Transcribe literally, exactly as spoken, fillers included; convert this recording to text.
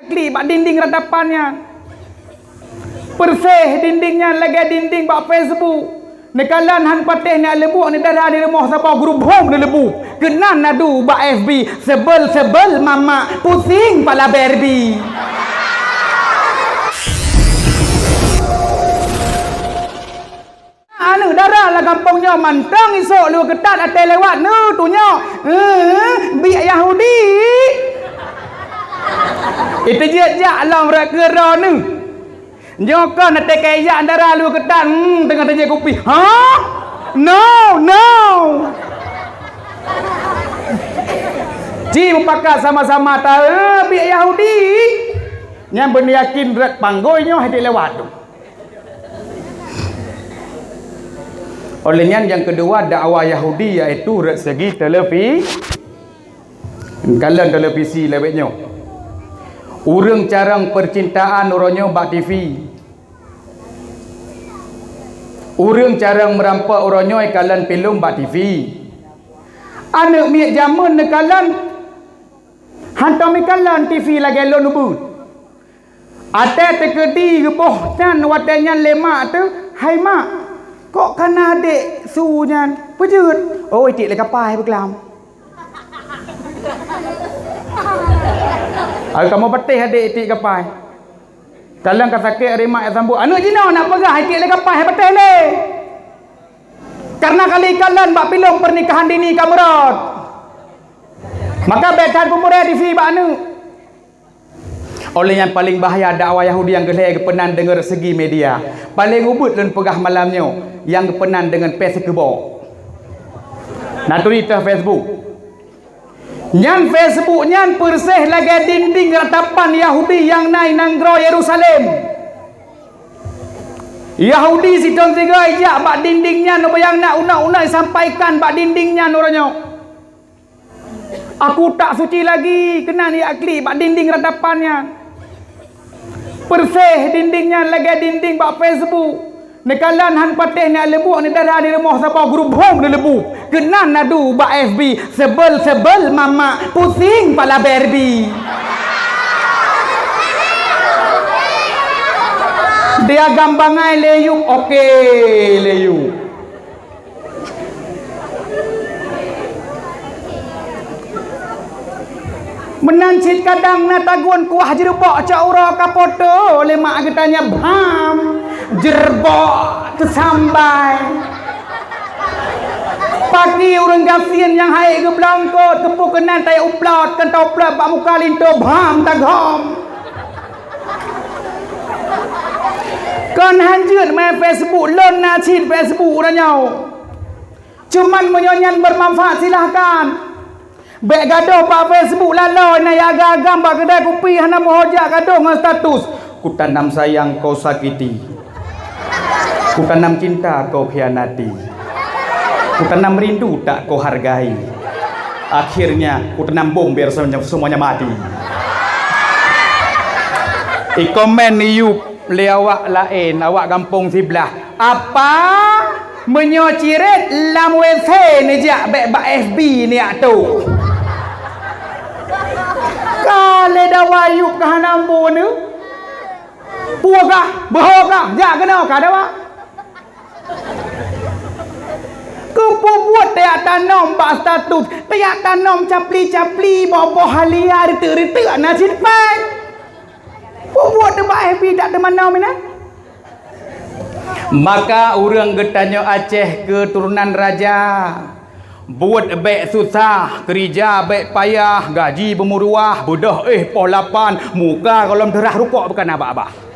klik bak dinding ratapan nyan. Peureséh dinding nyan lagée dinding bak Facebook. Neukalon han patéh neujak leubuek, neudara di rumoh saboh grup hom neuleubu. Keunan adu bak F B, sebel-sebel mamak, pusing pala Barbie. Aneuk dara lam gampông nyoe mantong isok lue keutat até lewat neutunyok, eh, biek Yahudi. Itu jeuet jak lom rot keu droeneuh. Nyoe kon até kajak dara lue keutat, hmm, teungoh tajép kupi. Ha? No, no. Ci mupakat sama-sama ta, eh, biek Yahudi. Nyan beuneuyakin rot panggôi nyoe hana lewat tu. Oleh nyan nyang keudua dakwah Yahudi yaitu rot segi televi-, kalon televisi lawét nyoe. Ureuëng carông percintaan uroe nyoe bak T V. Ureuëng carông meurampok uroe nyoe kalon filem bak T V. Aneuk miet jameun neukalon hantom ikalon T V lagée lôn ubeut. Até teukeudi geuboh nyan watée nyan lé mak teuh, "Hai mak, kok kana adék su nyan?" "Peue jeuet?" "Oh, itiek lé kapai beuklam." Ai kamoe patéh adék itiek kapai. Kalon ka sakét ari mak nyang sambot, "Aneuk jinoe nak peugah itiek lé kapai hai patéh lé." Karena kali ikalon bak filem pernikahan dini ka meurot. Maka bék that peumurah T V bak aneuk. Oleh nyang paléng bahya dakwah Yahudi nyang keu lhée geupeunan deungon segi media. Paléng ubeut lôn peugah malam nyoe nyang geupeunan deungon pes keubo. Na turi teuh Facebook. Nyan Facebook nyan peureséh lagée dinding ratapan Yahudi nyang na i nanggroe Yerusalem. Yahudi sithon sigoe ijak bak dinding nyan, ubak nyang na uneuk-uneuk isampaikan bak dinding nyan uroe nyoe. Aku tak suci lagi, keunan ijak klik bak dinding ratapan nyan. Peureséh dinding nyan lagée dinding bak Facebook. Neukalon han patéh neujak leubuek, neudara di rumoh saboh grup hom neuleubu. Keunan adu bak F B, sebel-sebel mamak, pusing pala Barbie. Dia gambangai lé Yup, oke lé Yup. Meunan cit kadang na tagun kuah jeureubok cok uroe ka poto lé mak geutanyong bham, jeureubok teusambai. Paki ureuëng gasien nyang hai geublongkot, keupeue keunan tayue uplot, keu tauplot bak muka linto bham tagom. Kon han jeuet main Facebook, lôn na cit Facebook uroe nyoe. Cuman meunyoe nyan bermanfaat, silahkan. Bék gadôh bak Facebook lalôi na agam-agam bak keudai kupi hana meuhojak gadôh ngon status. Kutanam sayang kau sakiti. Kutanam cinta kau khianati. Kutanam rindu tak kau hargai. Akhirnya kutanam bom biar semuanya, semuanya mati. Ikomen Yup lé awak laén, awak gampông siblah. Apa? Meunyoe ciret lam W C neujak bék bak F B neujak tu. Ka lé dawa Yup ka hana ambo neu. Pue kah, beuho kah, jak keunoe ka dawa. Keupeue buet tajak tanom bak status, tajak tanom capli-capli, boh-boh halia, reuteuek-reuteuek na cit pai. Peue buet teuh bak F B dak teumanom inan? Maka ureuëng geutanyoe Aceh keuturonan raja. Buet bék susah, keurija bék payah, gaji beumeuruah, beudôh éh poh lapan, muka gohlom teurah rukok bukon abah-abah.